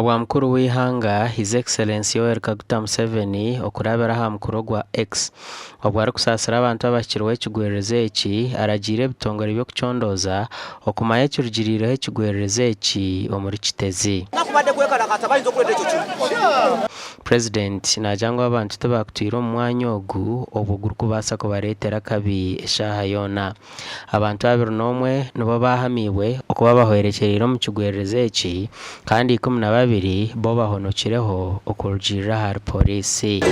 Obwa mukuru w'eihanga His Excellency Yoweri Kaguta Museveni okurabira aha mukura ogwa X obwo arikusaasira abantu abahikirweho ekigwererezi eki aragiire ebitongore by'okucondooza okumanya ekirugiriireho ekigwererezi eki omuri Kiteezi. Purezidenti naagira ngu abantu tibaakutwire omu mwanya ogu obwo gurikubaasa kubareetera akabi eshaaha yoona. Abantu 21 nibo baahamiibwe okuba bahwerekyereire omu kigwererezi eki kandi 12 bo bahonokireho okurugiirira ahari Pooriisi.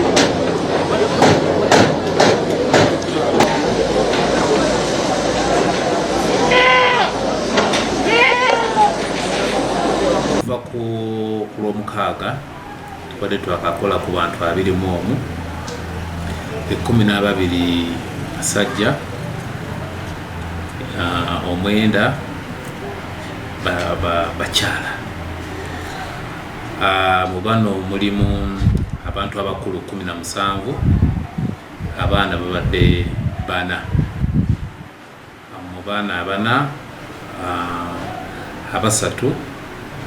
Okuva ku Lwomukaaga tubadde twakakora ku bantu 21, 12 basajja, omwenda bakyala. Mu bano mulimu abantu abakulu 17, abaana babadde bana. Mu baana abana, abasatu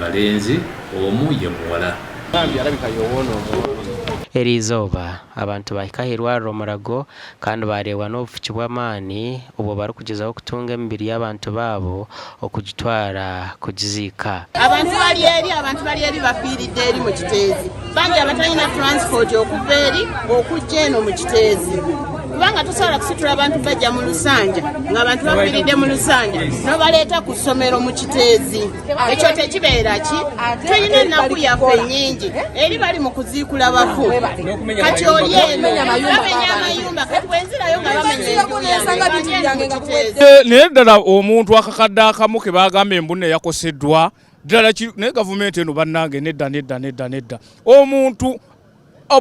balenzi, omu ye muwala. Bambi alabika yowoona omwoyo. Eriizooba, abantu baahika aha irwariro Mulago kandi baareebwa n'obufuki bw'amaani obwo barikugyezaho kutunga emibiri y'abantu baabo okugitwara kugiziika. Abantu bari eri, abantu bari eri bafiiridde eri mu Kiteezi. Bangi abatalina transport okuva eri okujja eno mu Kiteezi. Kubanga tosobola kusitula bantu bajja mu Lusanja nga abantu bafiiridde mu Lusanja n'obaleeta ku ssomero mu Kiteezi. Ekyo tekibeera ki? Tulina ennaku yaffe nnyingi. Eri bali mu kuziikula bafu. Kati oli eno bamenya amayumba kati bwenzirayo nga bamenya enju yange mu Kiteezi. Naye ddala omuntu akakadde akamu ke bagambye mbu nno yakoseddwa ddala naye gavumenti eno bannange nedda nedda nedda nedda omuntu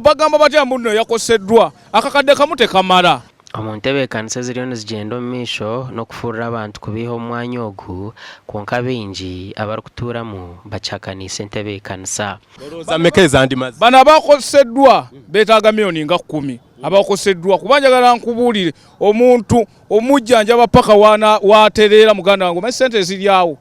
bagamba batya mbu nno yakoseddwa akakadde kamu tekamala. Omu ntebeekanisa eziriyo nizigyenda omu maisho n'okufurura abantu kubaiha omu mwanya ogu kwonka baingi abarikutuuramu bakihakaniise entebeekanisa. Olowooza mmeka ezandimaze? Bano abakoseddwa beetaaga milioni nga kkumi abakoseddwa kuba njagala nkubuulire omuntu omujjanjaba paka w'atereera muganda wange omanyi ssente eziri awo.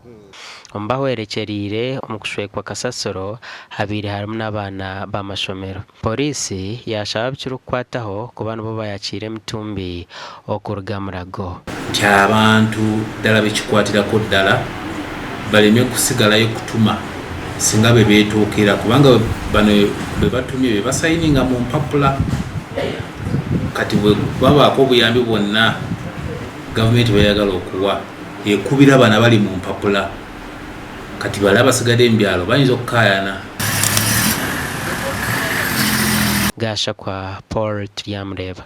Omu bahwerekyereire omu kushwekwa kasasiro habaire harimu n'abaana b'amashomero. Pooriisi yaashaba abikirikukwataho kuba nibo bayakiira emitumbi okuruga Mulago. Nti abantu ddala bekikwatirako ddala baleme kusigalayo kutuma singa bebetuukira kubanga bano bebatumye bebasayininga mu mpapula kati bwebabaako obuyambi bwonna gavumenti bweyagala okuwa ekubira bano abali mu mpapula kati bale abasigadde mu byalo bayinza okukaayana. Gashakwa Paul Turyamureeba.